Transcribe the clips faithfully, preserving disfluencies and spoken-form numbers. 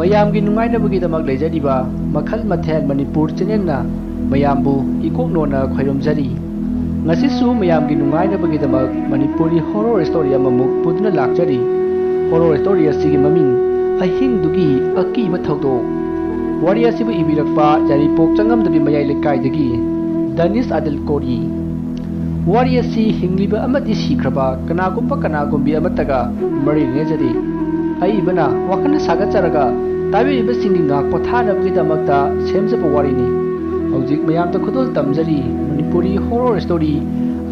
ꯃꯌꯥꯝꯒꯤ ꯅꯨꯡꯉꯥꯏꯅꯕꯒꯤꯗꯃꯛ ꯂꯩꯖꯔꯤꯕ ꯃꯈꯜ ꯃꯊꯦꯜ ꯃꯅꯤꯄꯨꯔ ꯆꯦꯅꯦꯜꯅ ꯃꯌꯥꯝꯕꯨ ꯏꯀꯣꯛꯅꯣꯅ ꯈꯣꯏꯔꯨꯝꯖꯔꯤ꯫ ꯉꯁꯤꯁꯨ ꯃꯌꯥꯝꯒꯤ ꯅꯨꯡꯉꯥꯏꯅꯕꯒꯤꯗꯃꯛ ꯃꯅꯤꯄꯨꯔꯤ ꯍꯣꯔꯣꯔ ꯁ꯭ꯇꯣꯔꯤ ꯑꯃꯃꯨꯛ ꯄꯨꯗꯨꯅ ꯂꯥꯛꯆꯔꯤ꯫ ꯍꯣꯔꯣꯔ ꯁ꯭ꯇꯣꯔꯤ ꯑꯁꯤꯒꯤ ꯃꯃꯤꯡ ꯑꯍꯤꯡꯗꯨꯒꯤ ꯑꯀꯤꯕ ꯊꯧꯗꯣꯛ꯫ ꯋꯥꯔꯤ ꯑꯁꯤꯕꯨ ꯏꯕꯤꯔꯛꯄ ꯌꯥꯏꯔꯤꯄꯣꯛ ꯆꯪꯉꯝꯗꯕꯤ ꯃꯌꯥꯏ ꯂꯩꯀꯥꯏꯗꯒꯤ ꯗꯅꯤꯁ ꯑꯗꯤꯜ ꯀꯣꯔꯤ꯫ ꯋꯥꯔꯤ ꯑꯁꯤ ꯍꯤꯡꯂꯤꯕ ꯑꯃꯗꯤ ꯁꯤꯈ꯭ꯔꯕ ꯀꯅꯥꯒꯨꯝꯕ ꯀꯅꯥꯒꯨꯝꯕꯤ ꯑꯃꯠꯇꯒ ꯃꯔꯤ ꯂꯩꯅꯖꯗꯦ꯫ ꯑꯏꯕꯅ ꯋꯥꯈꯜꯅ ꯁꯥꯒꯠꯆꯔꯒ ꯇꯥꯕꯤꯔꯤꯕꯁꯤꯡꯒꯤ ꯉꯥꯛ ꯄꯣꯊꯥꯅꯕꯒꯤꯗꯃꯛꯇ ꯁꯦꯝꯖꯕ ꯋꯥꯔꯤꯅꯤ꯫ ꯍꯧꯖꯤꯛ ꯃꯌꯥꯝꯗ ꯈꯨꯗꯣꯜ ꯇꯝꯖꯔꯤ ꯃꯅꯤꯄꯨꯔꯤ ꯍꯣꯔꯣꯔ ꯁ꯭ꯇꯣꯔꯤ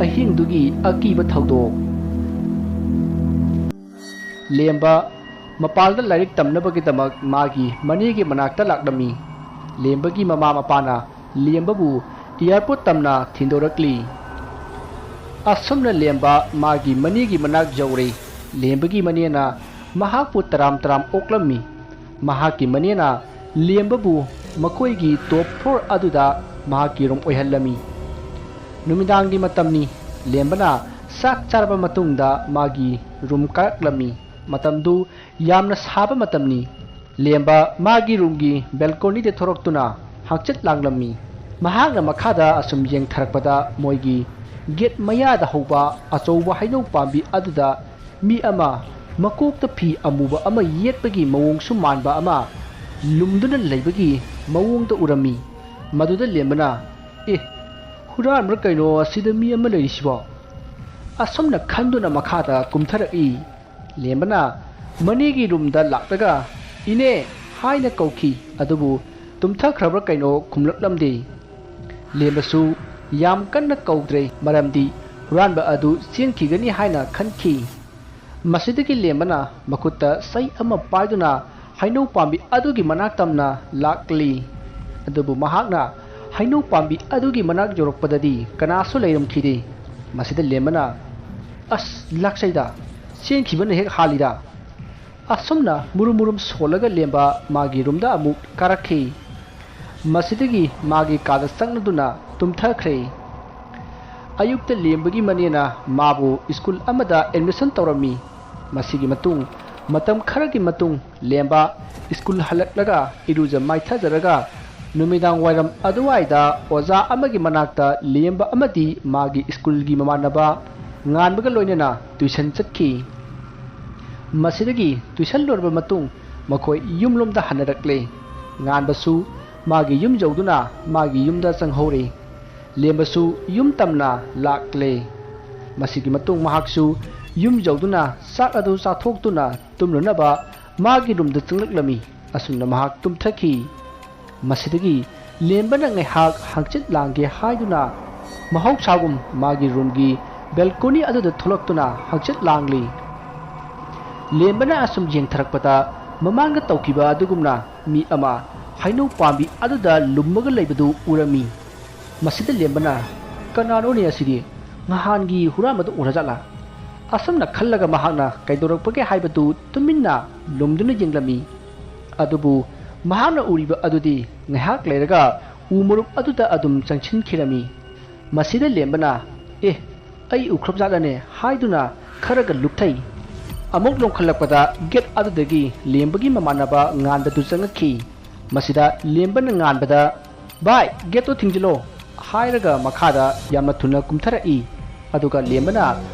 ꯑꯍꯤꯡꯗꯨꯒꯤ ꯑꯀꯤꯕ ꯊꯧꯗꯣꯛ꯫ ꯂꯦꯝꯕ ꯃꯄꯥꯟꯗ ꯂꯥꯏꯔꯤꯛ ꯇꯝꯅꯕꯒꯤꯗꯃꯛ ꯃꯥꯒꯤ ꯃꯅꯦꯒꯤ ꯃꯅꯥꯛꯇ ꯂꯥꯛꯂꯝꯃꯤ꯫ ꯂꯦꯝꯕꯒꯤ ꯃꯃꯥ ꯃꯄꯥꯅ ꯂꯦꯝꯕꯕꯨ ꯑꯦꯌꯥꯔꯄꯣꯔꯠ ꯇꯝꯅ ꯊꯤꯟꯗꯣꯔꯛꯂꯤ꯫ ꯑꯁꯨꯝꯅ ꯂꯦꯝꯕ ꯃꯥꯒꯤ ꯃꯅꯦꯒꯤ ꯃꯅꯥꯛ ꯌꯧꯔꯦ꯫ ꯂꯦꯝꯕꯒꯤ ꯃꯅꯦꯅ ꯃꯍꯥꯛꯄꯨ ꯇꯔꯥꯝ ꯇꯔꯥꯝ ꯑꯣꯛꯂꯝꯃꯤ꯫ ꯃꯍꯥꯛꯀꯤ ꯃꯅꯦꯅ ꯂꯦꯝꯕꯕꯨ ꯃꯈꯣꯏꯒꯤ ꯇꯣꯞ ꯐ꯭ꯂꯣꯔ ꯑꯗꯨꯗ ꯃꯍꯥꯛꯀꯤ ꯔꯨꯝ ꯑꯣꯏꯍꯜꯂꯝꯃꯤ꯫ ꯅꯨꯃꯤꯗꯥꯡꯒꯤ ꯃꯇꯝꯅꯤ꯫ ꯂꯦꯝꯕꯅ ꯆꯥꯛ ꯆꯥꯔꯕ ꯃꯇꯨꯡꯗ ꯃꯥꯒꯤ ꯔꯨꯝ ꯀꯥꯔꯛꯂꯝꯃꯤ꯫ ꯃꯇꯝꯗꯨ ꯌꯥꯝꯅ ꯁꯥꯕ ꯃꯇꯝꯅꯤ꯫ ꯂꯦꯝꯕ ꯃꯥꯒꯤ ꯔꯨꯝꯒꯤ ꯕꯦꯜꯀꯣꯅꯤꯗ ꯊꯣꯔꯛꯇꯨꯅ ꯍꯪꯆꯤꯠ ꯂꯥꯡꯂꯝꯃꯤ꯫ ꯃꯍꯥꯛꯅ ꯃꯈꯥꯗ ꯑꯁꯨꯝ ꯌꯦꯡꯊꯔꯛꯄꯗ ꯃꯣꯏꯒꯤ ꯒꯦꯠ ꯃꯌꯥꯗ ꯍꯧꯕ ꯑꯆꯧꯕ ꯍꯩꯅꯧ ꯄꯥꯝꯕꯤ ꯑꯗꯨꯗ ꯃꯤ ꯑꯃ ꯃꯀꯣꯛꯇ ꯐꯤ ꯑꯃꯨꯕ ꯑꯃ ꯌꯦꯠꯄꯒꯤ ꯃꯑꯣꯡꯁꯨ ꯃꯥꯟꯕ ꯑꯃ ꯂꯨꯝꯗꯨꯅ ꯂꯩꯕꯒꯤ ꯃꯑꯣꯡꯗ ꯎꯔꯝꯃꯤ꯫ ꯃꯗꯨꯗ ꯂꯦꯝꯕꯅ, "ꯑꯦ, ꯍꯨꯔꯥꯟꯕ꯭ꯔꯥ ꯀꯩꯅꯣ ꯑꯁꯤꯗ ꯃꯤ ꯑꯃ ꯂꯩꯔꯤꯁꯤꯕꯣ?" ꯑꯁꯨꯝꯅ ꯈꯟꯗꯨꯅ ꯃꯈꯥꯗ ꯀꯨꯝꯊꯔꯛꯏ꯫ ꯂꯦꯝꯕꯅ ꯃꯅꯦꯒꯤ ꯔꯨꯝꯗ ꯂꯥꯛꯂꯒ "ꯏꯅꯦ" ꯍꯥꯏꯅ ꯀꯧꯈꯤ, ꯑꯗꯨꯕꯨ ꯇꯨꯝꯊꯈ꯭ꯔꯕ꯭ꯔꯥ ꯀꯩꯅꯣ ꯈꯨꯝꯂꯛꯂꯝꯗꯦ꯫ ꯂꯦꯝꯕꯁꯨ ꯌꯥꯝ ꯀꯟꯅ ꯀꯧꯗ꯭ꯔꯦ, ꯃꯔꯝꯗꯤ ꯍꯨꯔꯥꯟꯕ ꯑꯗꯨ ꯆꯦꯟꯈꯤꯒꯅꯤ ꯍꯥꯏꯅ ꯈꯟꯈꯤ꯫ ꯃꯁꯤꯗꯒꯤ ꯂꯦꯝꯕꯅ ꯃꯈꯨꯠꯇ ꯆꯩ ꯑꯃ ꯄꯥꯏꯗꯨꯅ ꯍꯩꯅꯧ ꯄꯥꯝꯕꯤ ꯑꯗꯨꯒꯤ ꯃꯅꯥꯛ ꯇꯝꯅ ꯂꯥꯛꯂꯤ꯫ ꯑꯗꯨꯕꯨ ꯃꯍꯥꯛꯅ ꯍꯩꯅꯧ ꯄꯥꯝꯕꯤ ꯑꯗꯨꯒꯤ ꯃꯅꯥꯛ ꯌꯧꯔꯛꯄꯗꯗꯤ ꯀꯅꯥꯁꯨ ꯂꯩꯔꯝꯈꯤꯗꯦ꯫ ꯃꯁꯤꯗ ꯂꯦꯝꯕꯅ, "ꯑꯁ, ꯂꯥꯛꯆꯩꯗ, ꯆꯦꯟꯈꯤꯕꯅ ꯍꯦꯛ ꯍꯥꯜꯂꯤꯗ"꯫ ꯑꯁꯨꯝꯅ ꯃꯨꯔꯨꯝ ꯃꯨꯔꯨꯝ ꯁꯣꯜꯂꯒ ꯂꯦꯝꯕ ꯃꯥꯒꯤ ꯔꯨꯝꯗ ꯑꯃꯨꯛ ꯀꯥꯔꯛꯈꯤ꯫ ꯃꯁꯤꯗꯒꯤ ꯃꯥꯒꯤ ꯀꯥꯗ ꯆꯪꯂꯗꯨꯅ ꯇꯨꯝꯊꯈ꯭ꯔꯦ꯫ ꯑꯌꯨꯛꯇ ꯂꯦꯝꯕꯒꯤ ꯃꯅꯦꯅ ꯃꯥꯕꯨ ꯁ꯭ꯀꯨꯜ ꯑꯃꯗ ꯑꯦꯗꯃꯤꯁꯟ ꯇꯧꯔꯝꯃꯤ꯫ ꯃꯁꯤꯒꯤ ꯃꯇꯨꯡ ꯃꯇꯝ ꯈꯔꯒꯤ ꯃꯇꯨꯡ ꯂꯦꯝꯕ ꯁ꯭ꯀꯨꯜ ꯍꯜꯂꯛꯂꯒ ꯏꯔꯨꯖ ꯃꯥꯏꯊꯖꯔꯒ ꯅꯨꯃꯤꯗꯥꯡ ꯋꯥꯏꯔꯝ ꯑꯗꯨꯋꯥꯏꯗ ꯑꯣꯖꯥ ꯑꯃꯒꯤ ꯃꯅꯥꯛꯇ ꯂꯦꯝꯕ ꯑꯃꯗꯤ ꯃꯥꯒꯤ ꯁ꯭ꯀꯨꯜꯒꯤ ꯃꯃꯥꯟꯅꯕ ꯉꯥꯟꯕꯒ ꯂꯣꯏꯅꯅ ꯇ꯭ꯌꯨꯁꯟ ꯆꯠꯈꯤ꯫ ꯃꯁꯤꯗꯒꯤ ꯇ꯭ꯌꯨꯁꯟ ꯂꯣꯏꯔꯕ ꯃꯇꯨꯡ ꯃꯈꯣꯏ ꯌꯨꯝꯂꯣꯝꯗ ꯍꯟꯅꯔꯛꯂꯦ꯫ ꯉꯥꯟꯕꯁꯨ ꯃꯥꯒꯤ ꯌꯨꯝ ꯌꯧꯗꯨꯅ ꯃꯥꯒꯤ ꯌꯨꯝꯗ ꯆꯪꯍꯧꯔꯦ꯫ ꯂꯦꯝꯕꯁꯨ ꯌꯨꯝ ꯇꯝꯅ ꯂꯥꯛꯂꯦ꯫ ꯃꯁꯤꯒꯤ ꯃꯇꯨꯡ ꯃꯍꯥꯛꯁꯨ ꯌꯨꯝ ꯌꯧꯗꯨꯅ ꯆꯥꯛ ꯑꯗꯨ ꯆꯥꯊꯣꯛꯇꯨꯅ ꯇꯨꯝꯂꯨꯅꯕ ꯃꯥꯒꯤ ꯔꯨꯝꯗ ꯆꯪꯂꯛꯂꯝꯃꯤ꯫ ꯑꯁꯨꯝꯅ ꯃꯍꯥꯛ ꯇꯨꯝꯊꯈꯤ꯫ ꯃꯁꯤꯗꯒꯤ ꯂꯦꯝꯕꯅ ꯉꯥꯏꯍꯥꯛ ꯍꯪꯆꯤꯠ ꯂꯥꯡꯒꯦ ꯍꯥꯏꯗꯨꯅ ꯃꯍꯧꯁꯥꯒꯨꯝ ꯃꯥꯒꯤ ꯔꯨꯝꯒꯤ ꯕꯦꯜꯀꯣꯅꯤ ꯑꯗꯨꯗ ꯊꯣꯛꯂꯛꯇꯨꯅ ꯍꯪꯆꯤꯠ ꯂꯥꯡꯂꯤ꯫ ꯂꯦꯝꯕꯅ ꯑꯁꯨꯝ ꯌꯦꯡꯊꯔꯛꯄꯗ ꯃꯃꯥꯡꯗ ꯇꯧꯈꯤꯕ ꯑꯗꯨꯒꯨꯝꯅ ꯃꯤ ꯑꯃ ꯍꯩꯅꯧ ꯄꯥꯝꯕꯤ ꯑꯗꯨꯗ ꯂꯨꯝꯃꯒ ꯂꯩꯕꯗꯨ ꯎꯔꯝꯃꯤ꯫ ꯃꯁꯤꯗ ꯂꯦꯝꯕꯅ, "ꯀꯅꯥꯅꯣꯅꯦ ꯑꯁꯤꯗꯤ? ꯅꯍꯥꯟꯒꯤ ꯍꯨꯔꯥꯟꯕꯗꯨ ꯑꯣꯏꯔꯖꯥꯠꯂꯥ?" ꯑꯁꯨꯝꯅ ꯈꯜꯂꯒ ꯃꯍꯥꯛꯅ ꯀꯩꯗꯧꯔꯛꯄꯒꯦ ꯍꯥꯏꯕꯗꯨ ꯇꯨꯃꯤꯟꯅ ꯂꯨꯝꯗꯨꯅ ꯌꯦꯡꯂꯝꯃꯤ꯫ ꯑꯗꯨꯕꯨ ꯃꯍꯥꯛꯅ ꯎꯔꯤꯕ ꯑꯗꯨꯗꯤ ꯉꯥꯏꯍꯥꯛ ꯂꯩꯔꯒ ꯎ ꯃꯔꯨꯞ ꯑꯗꯨꯗ ꯑꯗꯨꯝ ꯆꯪꯁꯤꯟꯈꯤꯔꯝꯃꯤ꯫ ꯃꯁꯤꯗ ꯂꯦꯝꯕꯅ, "ꯑꯦ, ꯑꯩ ꯎꯈ꯭ꯔꯕꯖꯥꯠꯂꯅꯦ?" ꯍꯥꯏꯗꯨꯅ ꯈꯔꯒ ꯂꯨꯞꯊꯩ꯫ ꯑꯃꯨꯛ ꯂꯣꯡꯈꯠꯂꯛꯄꯗ ꯒꯦꯠ ꯑꯗꯨꯗꯒꯤ ꯂꯦꯝꯕꯒꯤ ꯃꯃꯥꯟꯅꯕ ꯉꯥꯟꯕꯗꯨ ꯆꯪꯉꯛꯈꯤ꯫ ꯃꯁꯤꯗ ꯂꯦꯝꯕꯅ ꯉꯥꯟꯕꯗ, "ꯚꯥꯏ, ꯒꯦꯠꯇꯣ ꯊꯤꯡꯖꯤꯜꯂꯣ" ꯍꯥꯏꯔꯒ ꯃꯈꯥꯗ ꯌꯥꯝꯅ ꯊꯨꯅ ꯀꯨꯝꯊꯔꯛꯏ꯫ ꯑꯗꯨꯒ ꯂꯦꯝꯕꯅ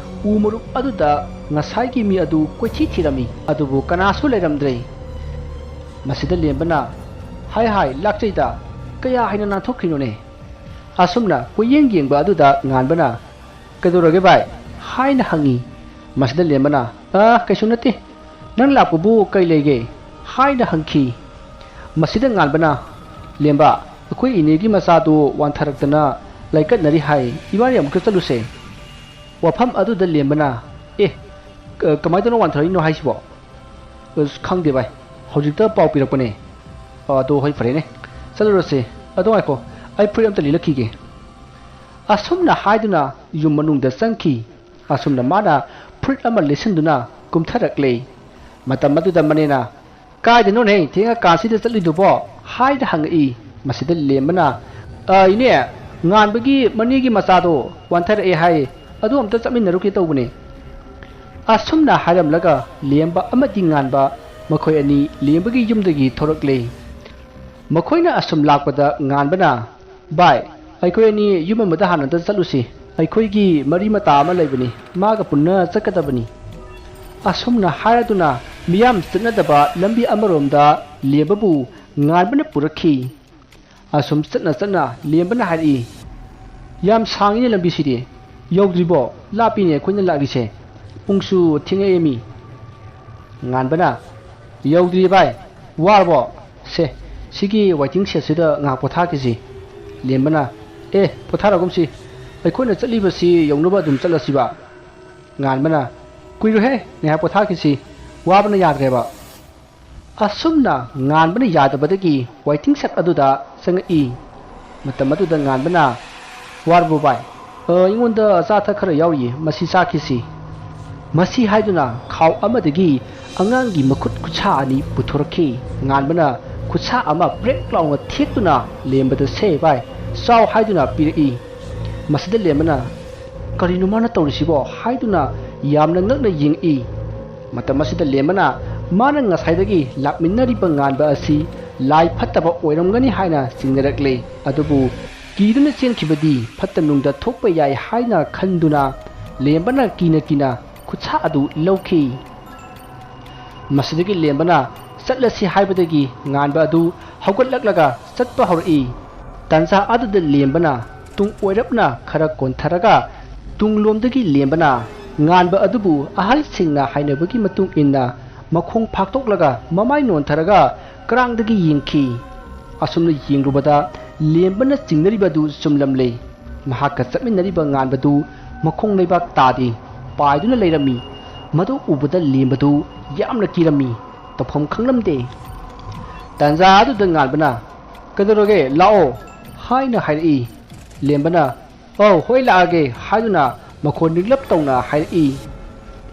ꯎ ꯃꯔꯨꯞ ꯑꯗꯨꯗ ꯉꯁꯥꯏꯒꯤ ꯃꯤ ꯑꯗꯨ ꯀꯣꯏꯊꯤ ꯊꯤꯔꯝꯃꯤ꯫ ꯑꯗꯨꯕꯨ ꯀꯅꯥꯁꯨ ꯂꯩꯔꯝꯗ꯭ꯔꯦ꯫ ꯃꯁꯤꯗ ꯂꯦꯝꯕꯅ, "ꯍꯥꯏ ꯍꯥꯏ, ꯂꯥꯛꯆꯩꯗ, ꯀꯌꯥ ꯍꯥꯏꯅ ꯅꯥꯟꯊꯣꯛꯈ꯭ꯔꯤꯅꯣꯅꯦ?" ꯑꯁꯨꯝꯅ ꯀꯣꯏꯌꯦꯡ ꯌꯦꯡꯕ ꯑꯗꯨꯗ ꯉꯥꯟꯕꯅ, "ꯀꯩꯗꯧꯔꯒꯦ ꯚꯥꯏ?" ꯍꯥꯏꯅ ꯍꯪꯉꯤ꯫ ꯃꯁꯤꯗ ꯂꯦꯝꯕꯅ, "ꯑ, ꯀꯩꯁꯨ ꯅꯠꯇꯦ, ꯅꯪ ꯂꯥꯛꯄꯕꯨ ꯀꯩ ꯂꯩꯒꯦ?" ꯍꯥꯏꯅ ꯍꯪꯈꯤ꯫ ꯃꯁꯤꯗ ꯉꯥꯟꯕꯅ, "ꯂꯦꯝꯕ, ꯑꯩꯈꯣꯏ ꯏꯅꯦꯒꯤ ꯃꯆꯥꯗꯨ ꯋꯥꯟꯊꯔꯛꯇꯅ ꯂꯥꯏꯀꯠꯅꯔꯤ ꯍꯥꯏ, ꯏꯕꯥꯅꯤ ꯑꯃꯨꯛꯇ ꯆꯠꯂꯨꯁꯦ꯫" ꯋꯥꯐꯝ ꯑꯗꯨꯗ ꯂꯦꯝꯕꯅ, "ꯑꯦ, ꯀ-, ꯀꯃꯥꯏꯅ ꯇꯧꯅ ꯋꯥꯟꯊꯔꯛꯏꯅꯣ ꯍꯥꯏꯁꯤꯕꯣ? ꯑꯁ, ꯈꯪꯗꯦ ꯚꯥꯏ, ꯍꯧꯖꯤꯛꯇ ꯄꯥꯎ ꯄꯤꯔꯛꯄꯅꯦ꯫ ꯑ, ꯑꯗꯣ ꯍꯣꯏ, ꯐꯔꯦꯅꯦ, ꯆꯠꯂꯨꯔꯁꯦ꯫ ꯑꯗꯣ ꯉꯥꯏꯈꯣ, ꯑꯩ ꯐꯨꯔꯤꯠ ꯑꯝꯇ ꯂꯤꯠꯂꯛꯈꯤꯒꯦ꯫" ꯑꯁꯨꯝꯅ ꯍꯥꯏꯗꯨꯅ ꯌꯨꯝ ꯃꯅꯨꯡꯗ ꯆꯪꯈꯤ꯫ ꯑꯁꯨꯝꯅ ꯃꯥꯅ ꯐꯨꯔꯤꯠ ꯑꯃ ꯂꯤꯠꯁꯤꯟꯗꯨꯅ ꯀꯨꯝꯊꯔꯛꯂꯦ꯫ ꯃꯇꯝ ꯑꯗꯨꯗ ꯃꯅꯦꯅ, "ꯀꯥꯏꯗꯅꯣꯅꯦ ꯊꯦꯡꯉꯀꯥꯟꯁꯤꯗ ꯆꯠꯂꯤꯗꯨꯕꯣ?" ꯍꯥꯏꯅ ꯍꯪꯉꯛꯏ꯫ ꯃꯁꯤꯗ ꯂꯦꯝꯕꯅ, "ꯑ, ꯏꯅꯦ, ꯉꯥꯟꯕꯒꯤ ꯃꯅꯦꯒꯤ ꯃꯆꯥꯗꯣ ꯋꯥꯟꯊꯔꯛꯑꯦ ꯍꯥꯏ, ꯑꯗꯨ ꯑꯝꯇ ꯆꯠꯃꯤꯟꯅꯔꯨꯒꯦ ꯇꯧꯕꯅꯦ꯫" ꯑꯁꯨꯝꯅ ꯍꯥꯏꯔꯝꯂꯒ ꯂꯦꯝꯕ ꯑꯃꯗꯤ ꯉꯥꯟꯕ ꯃꯈꯣꯏ ꯑꯅꯤ ꯂꯦꯝꯕꯒꯤ ꯌꯨꯝꯗꯒꯤ ꯊꯣꯔꯛꯂꯦ꯫ ꯃꯈꯣꯏꯅ ꯑꯁꯨꯝ ꯂꯥꯛꯄꯗ ꯉꯥꯟꯕꯅ, "ꯚꯥꯏ, ꯑꯩꯈꯣꯏ ꯑꯅꯤ ꯌꯨꯝ ꯑꯃꯗ ꯍꯥꯟꯅꯗ ꯆꯠꯂꯨꯁꯤ꯫ ꯑꯩꯈꯣꯏꯒꯤ ꯃꯔꯤ ꯃꯇꯥ ꯑꯃ ꯂꯩꯕꯅꯤ, ꯃꯥꯒ ꯄꯨꯟꯅ ꯆꯠꯀꯗꯕꯅꯤ"꯫ ꯑꯁꯨꯝꯅ ꯍꯥꯏꯔꯗꯨꯅ ꯃꯤꯌꯥꯝ ꯆꯠꯅꯗꯕ ꯂꯝꯕꯤ ꯑꯃꯔꯣꯝꯗ ꯂꯦꯝꯕꯕꯨ ꯉꯥꯟꯕꯅ ꯄꯨꯔꯛꯈꯤ꯫ ꯑꯁꯨꯝ ꯆꯠꯅ ꯆꯠꯅ ꯂꯦꯝꯕꯅ ꯍꯥꯏꯔꯛꯏ, "ꯌꯥꯝ ꯁꯥꯡꯉꯤꯅꯦ ꯂꯝꯕꯤꯁꯤꯗꯤ꯫ ꯌꯧꯗ꯭ꯔꯤꯕꯣ? ꯂꯥꯞꯄꯤꯅꯦ ꯑꯩꯈꯣꯏꯅ ꯂꯥꯛꯂꯤꯁꯦ꯫ ꯄꯨꯡꯁꯨ ꯊꯦꯡꯉꯛꯑꯦꯃꯤ"꯫ ꯉꯥꯟꯕꯅ, "ꯌꯧꯗ꯭ꯔꯤ ꯚꯥꯏ, ꯋꯥꯔꯕꯣ? ꯁꯦ, ꯁꯤꯒꯤ waiting shed ꯁꯤꯗ ꯉꯥꯏꯍꯥꯛ ꯄꯣꯊꯥꯈꯤꯁꯤ"꯫ ꯂꯦꯝꯕꯅ, "ꯑꯦ, ꯄꯣꯊꯥꯔꯒꯨꯝꯁꯤ, ꯑꯩꯈꯣꯏꯅ ꯆꯠꯂꯤꯕꯁꯤ ꯌꯧꯅꯕ ꯑꯗꯨꯝ ꯆꯠꯂꯁꯤꯕ"꯫ ꯉꯥꯟꯕꯅ, "ꯀꯨꯏꯔꯣꯏꯍꯦ, ꯉꯥꯏꯍꯥꯛ ꯄꯣꯊꯥꯈꯤꯁꯤ, ꯋꯥꯕꯅ ꯌꯥꯗ꯭ꯔꯦꯕ"꯫ ꯑꯁꯨꯝꯅ ꯉꯥꯟꯕꯅ ꯌꯥꯗꯕꯗꯒꯤ waiting shed ꯑꯗꯨꯗ ꯆꯪꯉꯛꯏ꯫ ꯃꯇꯝ ꯑꯗꯨꯗ ꯉꯥꯟꯕꯅ, "ꯋꯥꯔꯕꯣ ꯚꯥꯏ? ꯑ, ꯑꯩꯉꯣꯟꯗ ꯑꯆꯥ ꯑꯊꯛ ꯈꯔ ꯌꯥꯎꯔꯤꯌꯦ, ꯃꯁꯤ ꯆꯥꯈꯤꯁꯤ"꯫ ꯃꯁꯤ ꯍꯥꯏꯗꯨꯅ ꯈꯥꯎ ꯑꯃꯗꯒꯤ ꯑꯉꯥꯡꯒꯤ ꯃꯈꯨꯠ ꯈꯨꯠꯁꯥ ꯑꯅꯤ ꯄꯨꯊꯣꯔꯛꯈꯤ꯫ ꯉꯥꯟꯕꯅ ꯈꯨꯠꯁꯥ ꯑꯃ ꯄ꯭ꯔꯦꯛ ꯂꯥꯎꯅ ꯊꯦꯛꯇꯨꯅ ꯂꯦꯝꯕꯗ, "ꯁꯦ ꯚꯥꯏ, ꯆꯥꯎ" ꯍꯥꯏꯗꯨꯅ ꯄꯤꯔꯛꯏ꯫ ꯃꯁꯤꯗ ꯂꯦꯝꯕꯅ, "ꯀꯔꯤꯅꯣ ꯃꯥꯅ ꯇꯧꯔꯤꯁꯤꯕꯣ?" ꯍꯥꯏꯗꯨꯅ ꯌꯥꯝꯅ ꯉꯛꯅ ꯌꯦꯡꯉꯛꯏ꯫ ꯃꯇꯝ ꯑꯁꯤꯗ ꯂꯦꯝꯕꯅ ꯃꯥꯅ ꯉꯁꯥꯏꯗꯒꯤ ꯂꯥꯛꯃꯤꯟꯅꯔꯤꯕ ꯉꯥꯟꯕ ꯑꯁꯤ ꯂꯥꯏ ꯐꯠꯇꯕ ꯑꯣꯏꯔꯝꯒꯅꯤ ꯍꯥꯏꯅ ꯆꯤꯡꯅꯔꯛꯂꯦ꯫ ꯑꯗꯨꯕꯨ ꯀꯤꯗꯨꯅ ꯆꯦꯟꯈꯤꯕꯗꯤ ꯐꯠꯇ ꯅꯨꯡꯗ ꯊꯣꯛꯄ ꯌꯥꯏ ꯍꯥꯏꯅ ꯈꯟꯗꯨꯅ ꯂꯦꯝꯕꯅ ꯀꯤꯅ ꯀꯤꯅ ꯈꯨꯠꯁꯥ ꯑꯗꯨ ꯂꯧꯈꯤ꯫ ꯃꯁꯤꯗꯒꯤ ꯂꯦꯝꯕꯅ ꯆꯠꯂꯁꯤ ꯍꯥꯏꯕꯗꯒꯤ ꯉꯥꯟꯕ ꯑꯗꯨ ꯍꯧꯒꯠꯂꯛꯂꯒ ꯆꯠꯄ ꯍꯧꯔꯛꯏ꯫ ꯇꯥꯟꯖꯥ ꯑꯗꯨꯗ ꯂꯦꯝꯕꯅ ꯇꯨꯡ ꯑꯣꯏꯔꯞꯅ ꯈꯔ ꯀꯣꯟꯊꯔꯒ, ꯇꯨꯡꯂꯣꯝꯗꯒꯤ ꯂꯦꯝꯕꯅ ꯉꯥꯟꯕ ꯑꯗꯨꯕꯨ ꯑꯍꯜꯁꯤꯡꯅ ꯍꯥꯏꯅꯕꯒꯤ ꯃꯇꯨꯡ ꯏꯟꯅ ꯃꯈꯣꯡ ꯐꯥꯛꯇꯣꯛꯂꯒ ꯃꯃꯥꯏ ꯅꯣꯟꯊꯔꯒ ꯀꯔꯥꯡꯗꯒꯤ ꯌꯦꯡꯈꯤ꯫ ꯑꯁꯨꯝꯅ ꯌꯦꯡꯂꯨꯕꯗ ꯂꯦꯝꯕꯅ ꯆꯤꯡꯅꯔꯤꯕ ꯑꯗꯨ ꯆꯨꯝꯂꯝꯂꯦ꯫ ꯃꯍꯥꯛꯀ ꯆꯠꯃꯤꯟꯅꯔꯤꯕ ꯉꯥꯟꯕꯗꯨ ꯃꯈꯣꯡ ꯂꯩꯕꯥꯛ ꯇꯥꯗꯦ, ꯄꯥꯏꯗꯨꯅ ꯂꯩꯔꯝꯃꯤ꯫ ꯃꯗꯨ ꯎꯕꯗ ꯂꯦꯝꯕꯗꯨ ꯌꯥꯝꯅ ꯀꯤꯔꯝꯃꯤ, ꯇꯧꯐꯝ ꯈꯪꯂꯝꯗꯦ꯫ ꯇꯥꯟꯖꯥ ꯑꯗꯨꯗ ꯉꯥꯟꯕꯅ, "ꯀꯩꯗꯧꯔꯒꯦ? ꯂꯥꯛꯑꯣ" ꯍꯥꯏꯅ ꯍꯥꯏꯔꯛꯏ꯫ ꯂꯦꯝꯕꯅ, "ꯑꯧ, ꯍꯣꯏ, ꯂꯥꯛꯑꯒꯦ" ꯍꯥꯏꯗꯨꯅ ꯃꯈꯣꯟ ꯅꯤꯛꯂꯞ ꯇꯧꯅ ꯍꯥꯏꯔꯛꯏ꯫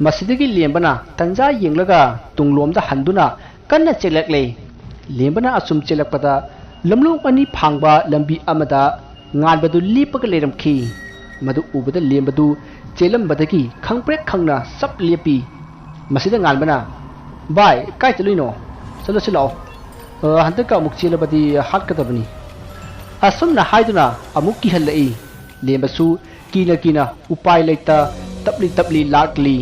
ꯃꯁꯤꯗꯒꯤ ꯂꯦꯝꯕꯅ ꯇꯥꯟꯖꯥ ꯌꯦꯡꯂꯒ ꯇꯨꯡꯂꯣꯝꯗ ꯍꯟꯗꯨꯅ ꯀꯟꯅ ꯆꯦꯜꯂꯛꯂꯦ꯫ ꯂꯦꯝꯕꯅ ꯑꯁꯨꯝ ꯆꯦꯜꯂꯛꯄꯗ ꯂꯝꯂꯣꯡ ꯑꯅꯤ ꯐꯥꯡꯕ ꯂꯝꯕꯤ ꯑꯃꯗ ꯉꯥꯟꯕꯗꯨ ꯂꯦꯞꯄꯒ ꯂꯩꯔꯝꯈꯤ꯫ ꯃꯗꯨ ꯎꯕꯗ ꯂꯦꯝꯕꯗꯨ ꯆꯦꯜꯂꯝꯕꯗꯒꯤ ꯈꯪꯄ꯭ꯔꯦꯛ ꯈꯪꯅ ꯆꯞ ꯂꯦꯞꯄꯤ꯫ ꯃꯁꯤꯗ ꯉꯥꯟꯕꯅ, "ꯚꯥꯏ, ꯀꯥꯏ ꯆꯠꯂꯨꯏꯅꯣ? ꯆꯠꯂꯁꯤ ꯂꯥꯛꯑꯣ꯫ ꯑ, ꯍꯟꯗꯛꯀ ꯑꯃꯨꯛ ꯆꯦꯜꯂꯕꯗꯤ ꯍꯥꯠꯀꯗꯕꯅꯤ꯫" ꯑꯁꯨꯝꯅ ꯍꯥꯏꯗꯨꯅ ꯑꯃꯨꯛ ꯀꯤꯍꯜꯂꯛꯏ꯫ ꯂꯦꯝꯕꯁꯨ ꯀꯤꯅ ꯀꯤꯅ ꯎꯄꯥꯏ ꯂꯩꯇ ꯇꯞꯂꯤ ꯇꯞꯂꯤ ꯂꯥꯛꯂꯤ꯫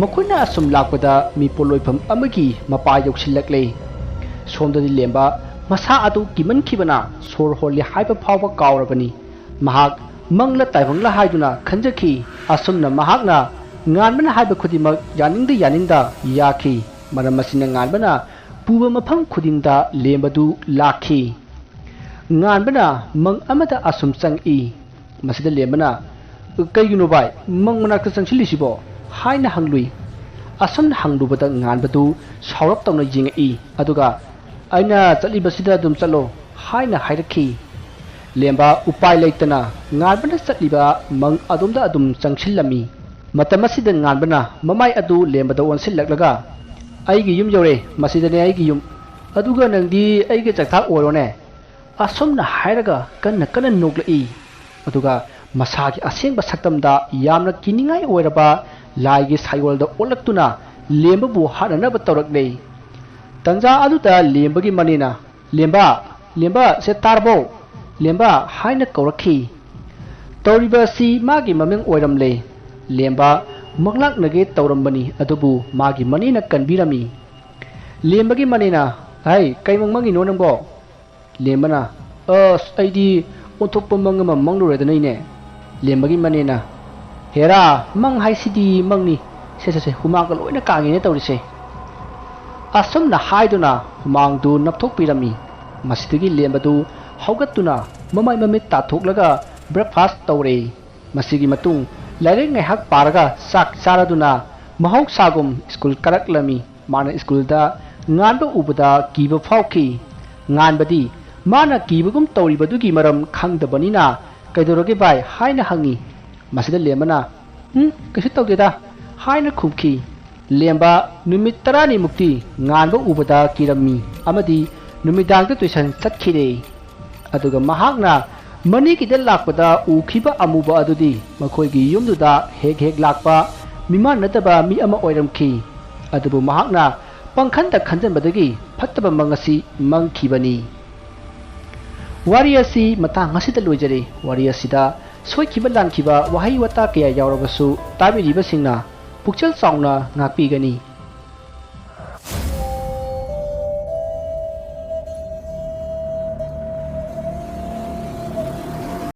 ꯃꯈꯣꯏꯅ ꯑꯁꯨꯝ ꯂꯥꯛꯄꯗ ꯃꯤ ꯄꯣꯠꯂꯣꯏꯐꯝ ꯑꯃꯒꯤ ꯃꯄꯥ ꯌꯧꯁꯤꯜꯂꯛꯂꯦ꯫ ꯁꯣꯝꯗꯗꯤ ꯂꯦꯝꯕ ꯃꯁꯥ ꯑꯗꯨ ꯀꯤꯃꯟꯈꯤꯕꯅ ꯁꯣꯔ ꯍꯣꯜꯂꯤ ꯍꯥꯏꯕ ꯐꯥꯎꯕ ꯀꯥꯎꯔꯕꯅꯤ꯫ ꯃꯍꯥꯛ ꯃꯪꯂ ꯇꯥꯏꯕꯪꯂ ꯍꯥꯏꯗꯨꯅ ꯈꯟꯖꯈꯤ꯫ ꯑꯁꯨꯝꯅ ꯃꯍꯥꯛꯅ ꯉꯥꯟꯕꯅ ꯍꯥꯏꯕ ꯈꯨꯗꯤꯡꯃꯛ ꯌꯥꯅꯤꯡꯗ ꯌꯥꯅꯤꯡꯗ ꯌꯥꯈꯤ꯫ ꯃꯔꯝ ꯑꯁꯤꯅ ꯉꯥꯟꯕꯅ ꯄꯨꯕ ꯃꯐꯝ ꯈꯨꯗꯤꯡꯗ ꯂꯦꯝꯕꯗꯨ ꯂꯥꯛꯈꯤ꯫ ꯉꯥꯟꯕꯅ ꯃꯪ ꯑꯃꯗ ꯑꯁꯨꯝ ꯆꯪꯏ꯫ ꯃꯁꯤꯗ ꯂꯦꯝꯕꯅ, "ꯀꯩꯒꯤꯅꯣ ꯚꯥꯏ, ꯃꯪ ꯃꯅꯥꯛꯇ ꯆꯪꯁꯤꯜꯂꯤꯁꯤꯕꯣ?" ꯍꯥꯏꯅ ꯍꯪꯂꯨꯏ꯫ ꯑꯁꯨꯝꯅ ꯍꯪꯂꯨꯕꯗ ꯉꯥꯟꯕꯗꯨ ꯁꯥꯎꯔꯞ ꯇꯧꯅ ꯌꯦꯡꯉꯛꯏ꯫ ꯑꯗꯨꯒ, "ꯑꯩꯅ ꯆꯠꯂꯤꯕꯁꯤꯗ ꯑꯗꯨꯝ ꯆꯠꯂꯣ" ꯍꯥꯏꯅ ꯍꯥꯏꯔꯛꯈꯤ꯫ ꯂꯦꯝꯕ ꯎꯄꯥꯏ ꯂꯩꯇꯅ ꯉꯥꯟꯕꯅ ꯆꯠꯂꯤꯕ ꯃꯪ ꯑꯗꯣꯝꯗ ꯑꯗꯨꯝ ꯆꯪꯁꯤꯜꯂꯝꯃꯤ꯫ ꯃꯇꯝ ꯑꯁꯤꯗ ꯉꯥꯟꯕꯅ ꯃꯃꯥꯏ ꯑꯗꯨ ꯂꯦꯝꯕꯗ ꯑꯣꯟꯁꯤꯜꯂꯛꯂꯒ, "ꯑꯩꯒꯤ ꯌꯨꯝ ꯌꯧꯔꯦ, ꯃꯁꯤꯗꯅꯦ ꯑꯩꯒꯤ ꯌꯨꯝ꯫ ꯑꯗꯨꯒ ꯅꯪꯗꯤ ꯑꯩꯒꯤ ꯆꯥꯛꯊꯥꯛ ꯑꯣꯏꯔꯣꯅꯦ?" ꯑꯁꯨꯝꯅ ꯍꯥꯏꯔꯒ ꯀꯟꯅ ꯀꯟꯅ ꯅꯣꯛꯂꯛꯏ꯫ ꯑꯗꯨꯒ ꯃꯁꯥꯒꯤ ꯑꯁꯦꯡꯕ ꯁꯛꯇꯝꯗ ꯌꯥꯝꯅ ꯀꯤꯅꯤꯡꯉꯥꯏ ꯑꯣꯏꯔꯕ ꯂꯥꯏꯒꯤ ꯁꯥꯌꯣꯜꯗ ꯑꯣꯜꯂꯛꯇꯨꯅ ꯂꯦꯝꯕꯕꯨ ꯍꯥꯠꯅꯅꯕ ꯇꯧꯔꯛꯂꯦ꯫ ꯇꯟꯖꯥ ꯑꯗꯨꯗ ꯂꯦꯝꯕꯒꯤ ꯃꯅꯦꯅ, "ꯂꯦꯝꯕ, ꯂꯦꯝꯕ, ꯁꯦ ꯇꯥꯔꯕꯣ? ꯂꯦꯝꯕ" ꯍꯥꯏꯅ ꯀꯧꯔꯛꯈꯤ꯫ ꯇꯧꯔꯤꯕ ꯑꯁꯤ ꯃꯥꯒꯤ ꯃꯃꯤꯡ ꯑꯣꯏꯔꯝꯂꯦ꯫ ꯂꯦꯝꯕ ꯃꯪꯂꯥꯛꯅꯒꯦ ꯇꯧꯔꯝꯕꯅꯤ, ꯑꯗꯨꯕꯨ ꯃꯥꯒꯤ ꯃꯅꯦꯅ ꯀꯟꯕꯤꯔꯝꯃꯤ꯫ ꯂꯦꯝꯕꯒꯤ ꯃꯅꯦꯅ, "ꯍꯩ, ꯀꯩ ꯃꯪ ꯃꯪꯉꯤꯅꯣ ꯅꯪꯕꯣ?" ꯂꯦꯝꯕꯅ, "ꯑꯁ, ꯑꯩꯗꯤ ꯑꯣꯟꯊꯣꯛꯄ ꯃꯪ ꯑꯃ ꯃꯪꯂꯨꯔꯦꯗꯅ ꯏꯅꯦ꯫" ꯂꯦꯝꯕꯒꯤ ꯃꯅꯦꯅ, "ꯍꯦꯔꯥ, ꯃꯪ ꯍꯥꯏꯁꯤꯗꯤ ꯃꯪꯅꯤ꯫ ꯁꯦ, ꯁꯦ, ꯁꯦ, ꯍꯨꯃꯥꯡꯒ ꯂꯣꯏꯅ ꯀꯥꯡꯉꯦꯅꯦ ꯇꯧꯔꯤꯁꯦ꯫" ꯑꯁꯨꯝꯅ ꯍꯥꯏꯗꯨꯅ ꯍꯨꯃꯥꯡꯗꯨ ꯅꯞꯊꯣꯛꯄꯤꯔꯝꯃꯤ꯫ ꯃꯁꯤꯗꯒꯤ ꯂꯦꯝꯕꯗꯨ ꯍꯧꯒꯠꯇꯨꯅ ꯃꯃꯥꯏ ꯃꯃꯤꯠ ꯇꯥꯊꯣꯛꯂꯒ breakfast ꯇꯧꯔꯦ꯫ ꯃꯁꯤꯒꯤ ꯃꯇꯨꯡ ꯂꯥꯏꯔꯤꯛ ꯉꯥꯏꯍꯥꯛ ꯄꯥꯔꯒ ꯆꯥꯛ ꯆꯥꯔꯗꯨꯅ ꯃꯍꯧꯁꯥꯒꯨꯝ ꯁ꯭ꯀꯨꯜ ꯀꯥꯔꯛꯂꯝꯃꯤ꯫ ꯃꯥꯅ ꯁ꯭ꯀꯨꯜꯗ ꯉꯥꯟꯕ ꯎꯕꯗ ꯀꯤꯕ ꯐꯥꯎꯈꯤ꯫ ꯉꯥꯟꯕꯗꯤ ꯃꯥꯅ ꯀꯤꯕꯒꯨꯝ ꯇꯧꯔꯤꯕꯗꯨꯒꯤ ꯃꯔꯝ ꯈꯪꯗꯕꯅꯤꯅ, "ꯀꯩꯗꯧꯔꯒꯦ ꯚꯥꯏ?" ꯍꯥꯏꯅ ꯍꯪꯉꯤ꯫ ꯃꯁꯤꯗ ꯂꯦꯝꯕꯅ, "ꯎꯝ, ꯀꯩꯁꯨ ꯇꯧꯗꯦꯗ" ꯍꯥꯏꯅ ꯈꯨꯝꯈꯤ꯫ ꯂꯦꯝꯕ ꯅꯨꯃꯤꯠ ꯇꯔꯥꯅꯤꯃꯨꯛꯇꯤ ꯉꯥꯟꯕ ꯎꯕꯗ ꯀꯤꯔꯝꯃꯤ ꯑꯃꯗꯤ ꯅꯨꯃꯤꯗꯥꯡꯗ tuition ꯆꯠꯈꯤꯔꯦ꯫ ꯑꯗꯨꯒ ꯃꯍꯥꯛꯅ ꯃꯅꯤꯡꯒꯤꯗ ꯂꯥꯛꯄꯗ ꯎꯈꯤꯕ ꯑꯃꯨꯕ ꯑꯗꯨꯗꯤ ꯃꯈꯣꯏꯒꯤ ꯌꯨꯝꯗꯨꯗ ꯍꯦꯛ ꯍꯦꯛ ꯂꯥꯛꯄ ꯃꯤꯃꯥꯟ ꯅꯠꯇꯕ ꯃꯤ ꯑꯃ ꯑꯣꯏꯔꯝꯈꯤ꯫ ꯑꯗꯨꯕꯨ ꯃꯍꯥꯛꯅ ꯄꯪꯈꯟꯗ ꯈꯟꯖꯟꯕꯗꯒꯤ ꯐꯠꯇꯕ ꯃꯪ ꯑꯁꯤ ꯃꯪꯈꯤꯕꯅꯤ꯫ ꯋꯥꯔꯤ ꯑꯁꯤ ꯃꯇꯥꯡ ꯑꯁꯤꯗ ꯂꯣꯏꯖꯔꯦ꯫ ꯋꯥꯔꯤ ꯑꯁꯤꯗ ꯁꯣꯏꯈꯤꯕ ꯂꯥꯟꯈꯤꯕ ꯋꯥꯍꯩ ꯋꯥꯇꯥ ꯀꯌꯥ ꯌꯥꯎꯔꯕꯁꯨ ꯇꯥꯕꯤꯔꯤꯕꯁꯤꯡꯅ ꯄꯨꯛꯆꯦꯜ ꯆꯥꯎꯅ ꯉꯥꯛꯄꯤꯒꯅꯤ꯫